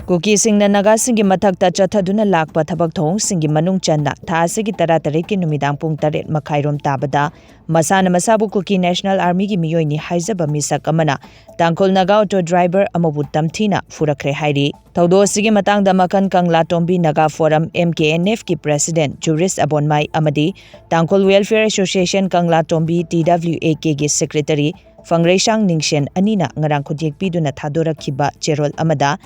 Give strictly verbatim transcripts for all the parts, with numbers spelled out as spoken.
ꯀꯨꯀꯤꯁꯤꯡꯅ ꯅꯥꯒꯥꯁꯤꯡꯒꯤ ꯃꯊꯛꯇ ꯆꯠꯊꯗꯨꯅ ꯂꯥꯛꯄ ꯊꯕꯛ ꯊꯧꯑꯣꯡꯁꯤꯡꯒꯤ ꯃꯅꯨꯡ ꯆꯟꯅ ꯊꯥ ꯑꯁꯤꯒꯤ ꯇꯔꯥꯇꯔꯦꯠꯀꯤ ꯅꯨꯃꯤꯗꯥꯡ ꯄꯨꯡ ꯇꯔꯦꯠ ꯃꯈꯥꯏꯔꯣꯝ ꯇꯥꯕꯗ ꯃꯁꯥꯅ ꯃꯁꯥꯕꯨ ꯀꯨꯀꯤ ꯅꯦꯁꯅꯦꯜ ꯑꯥꯔꯃꯤꯒꯤ ꯃꯤꯑꯣꯏꯅꯤ ꯍꯥꯏꯖꯕ ꯃꯤꯁꯛ ꯑꯃꯅ ꯇꯥꯡꯈꯨꯜ ꯅꯥꯒꯥ ꯑꯣꯇꯣ ꯗ꯭ꯔꯥꯏꯚꯔ ꯑꯃꯕꯨ ꯇꯝꯊꯤꯅ ꯐꯨꯔꯛꯈ꯭ꯔꯦ ꯍꯥꯏꯔꯤ꯫ ꯊꯧꯗꯣꯛ ꯑꯁꯤꯒꯤ ꯃꯇꯥꯡꯗ Makhan Kangla Tombi Naga forum, M K N F ꯀꯤ ꯄ꯭ꯔꯦꯁꯤꯗꯦꯟꯠ ꯖꯨꯔꯤꯁ ꯑꯕꯣꯟꯃꯥꯏ ꯑꯃꯗꯤ Tangkhul welfare association Kangla Tombi, T W A K ꯒꯤ ꯁꯦꯀ꯭ꯔꯦꯇꯔꯤ ꯐꯪꯔꯩꯁꯥꯡ ꯅꯤꯡꯁꯦꯟ ꯑꯅꯤꯅ ꯉꯔꯥꯡ ꯈꯨꯠꯌꯦꯛ ꯄꯤꯗꯨꯅ ꯊꯥꯗꯣꯔꯛꯈꯤꯕ ꯆꯦꯔꯣꯜ ꯑꯃꯗ,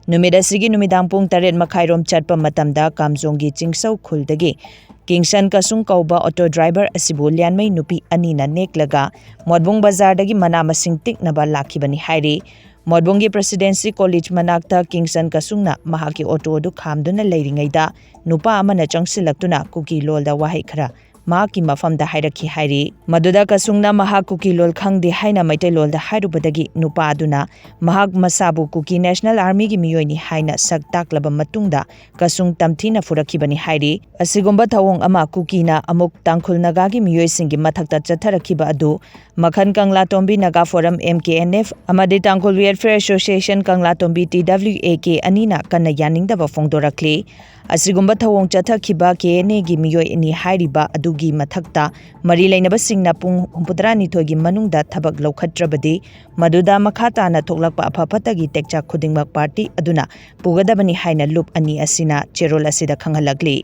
ꯅꯨꯃꯤꯠ ꯑꯁꯤꯒꯤ ꯅꯨꯃꯤꯗꯥꯡ ꯄꯨꯡ ꯇꯔꯦꯠ ꯃꯈꯥꯏꯔꯣꯝ ꯆꯠꯄ ꯃꯇꯝꯗ ꯀꯥꯝꯖꯣꯡꯒꯤ ꯆꯤꯡꯁꯧ ꯈꯨꯜꯗꯒꯤ ꯀꯤꯡꯁꯟ ꯀꯁꯨꯡ ꯀꯧꯕ ꯑꯣꯇꯣ ꯗ꯭ꯔꯥꯏꯚꯔ ꯑꯁꯤꯕꯨ ꯂꯤꯌꯥꯟꯃꯩ ꯅꯨꯄꯤ ꯑꯅꯤꯅ ꯅꯦꯛꯂꯒ ꯃꯣꯠꯕꯨꯡ ꯕꯖꯥꯔꯗꯒꯤ ꯃꯅꯥ ꯃꯁꯤꯡ ꯇꯤꯛꯅꯕ ꯂꯥꯛꯈꯤꯕꯅꯤ ꯍꯥꯏꯔꯤ꯫ ꯃꯣꯠꯕꯨꯡꯒꯤ ꯄ꯭ꯔꯦꯁꯤꯗꯦꯟꯁꯤ ꯀꯣꯂꯦꯖ ꯃꯅꯥꯛꯇ ꯀꯤꯡꯁꯟ ꯀꯁꯨꯡꯅ ꯃꯍꯥꯛꯀꯤ ꯑꯣꯇꯣ ꯑꯗꯨ ꯈꯥꯝꯗꯨꯅ ꯂꯩꯔꯤꯉꯩꯗ ꯅꯨꯄꯥ ꯑꯃꯅ ꯆꯪꯁꯤꯜꯂꯛꯇꯨꯅ ꯀꯨꯀꯤ ꯂꯣꯜꯗ ꯋꯥꯍꯩ ꯈꯔ ꯃꯍꯥꯛꯀꯤ ꯃꯐꯝꯗ ꯍꯥꯏꯔꯛꯈꯤ ꯍꯥꯏꯔꯤ꯫ ꯃꯗꯨꯗ ꯀꯁꯨꯡꯅ ꯃꯍꯥꯛ ꯀꯨꯀꯤ ꯂꯣꯜ ꯈꯪꯗꯦ ꯍꯥꯏꯅ ꯃꯩꯇꯩꯂꯣꯜꯗ ꯍꯥꯏꯔꯨꯕꯗꯒꯤ ꯅꯨꯄꯥ ꯑꯗꯨꯅ ꯃꯍꯥꯛ ꯃꯁꯥꯕꯨ ꯀꯨꯀꯤ ꯅꯦꯁꯅꯦꯜ ꯑꯥꯔꯃꯤꯒꯤ ꯃꯤꯑꯣꯏꯅꯤ ꯍꯥꯏꯅ ꯁꯛ ꯇꯥꯛꯂꯕ ꯃꯇꯨꯡꯗ ꯀꯁꯨꯡ ꯇꯝꯊꯤꯅ ꯐꯨꯔꯛꯈꯤꯕꯅꯤ ꯍꯥꯏꯔꯤ꯫ ꯑꯁꯤꯒꯨꯝꯕ ꯊꯧꯑꯣꯡ ꯑꯃ ꯀꯨꯀꯤꯅ ꯑꯃꯨꯛ ꯇꯥꯡꯈꯨꯜ ꯅꯥꯒꯥꯒꯤ ꯃꯤꯑꯣꯏꯁꯤꯡꯒꯤ ꯃꯊꯛꯇ ꯆꯠꯊꯔꯛꯈꯤꯕ ꯑꯗꯨ Makhan Kangla Tombi Naga forum, M K N F ꯑꯃꯗꯤ Tangkhul welfare association Kangla Tombi, T W A K ꯑꯅꯤꯅ ꯀꯟꯅ ꯌꯥꯅꯤꯡꯗꯕ ꯐꯣꯡꯗꯣꯔꯛꯂꯤ꯫ ꯑꯁꯤꯒꯨꯝꯕ ꯊꯧꯑꯣꯡ ꯆꯠꯊꯈꯤꯕ K N A ꯒꯤ ꯃꯤꯑꯣꯏ ꯑꯅꯤ ꯍꯥꯏꯔꯤꯕ ꯑꯗꯨꯒꯤ ꯃꯊꯛꯇ ꯃꯔꯤ ꯂꯩꯅꯕꯁꯤꯡꯅ ꯄꯨꯡ ꯍꯨꯝꯐꯨꯇꯔꯥꯅꯤꯊꯣꯏꯒꯤ ꯃꯅꯨꯡꯗ ꯊꯕꯛ ꯂꯧꯈꯠꯇ꯭ꯔꯕꯗꯤ ꯃꯗꯨꯗ ꯃꯈꯥ ꯇꯥꯅ ꯊꯣꯛꯂꯛꯄ ꯑꯐ ꯐꯠꯇꯒꯤ ꯇꯦꯛꯆꯥꯛ ꯈꯨꯗꯤꯡꯃꯛ ꯄꯥꯔꯇꯤ ꯑꯗꯨꯅ ꯄꯨꯒꯗꯕꯅꯤ ꯍꯥꯏꯅ ꯂꯨꯞ ꯑꯅꯤ ꯑꯁꯤꯅ ꯆꯦꯔꯣꯜ ꯑꯁꯤꯗ ꯈꯪꯍꯜꯂꯛꯂꯤ꯫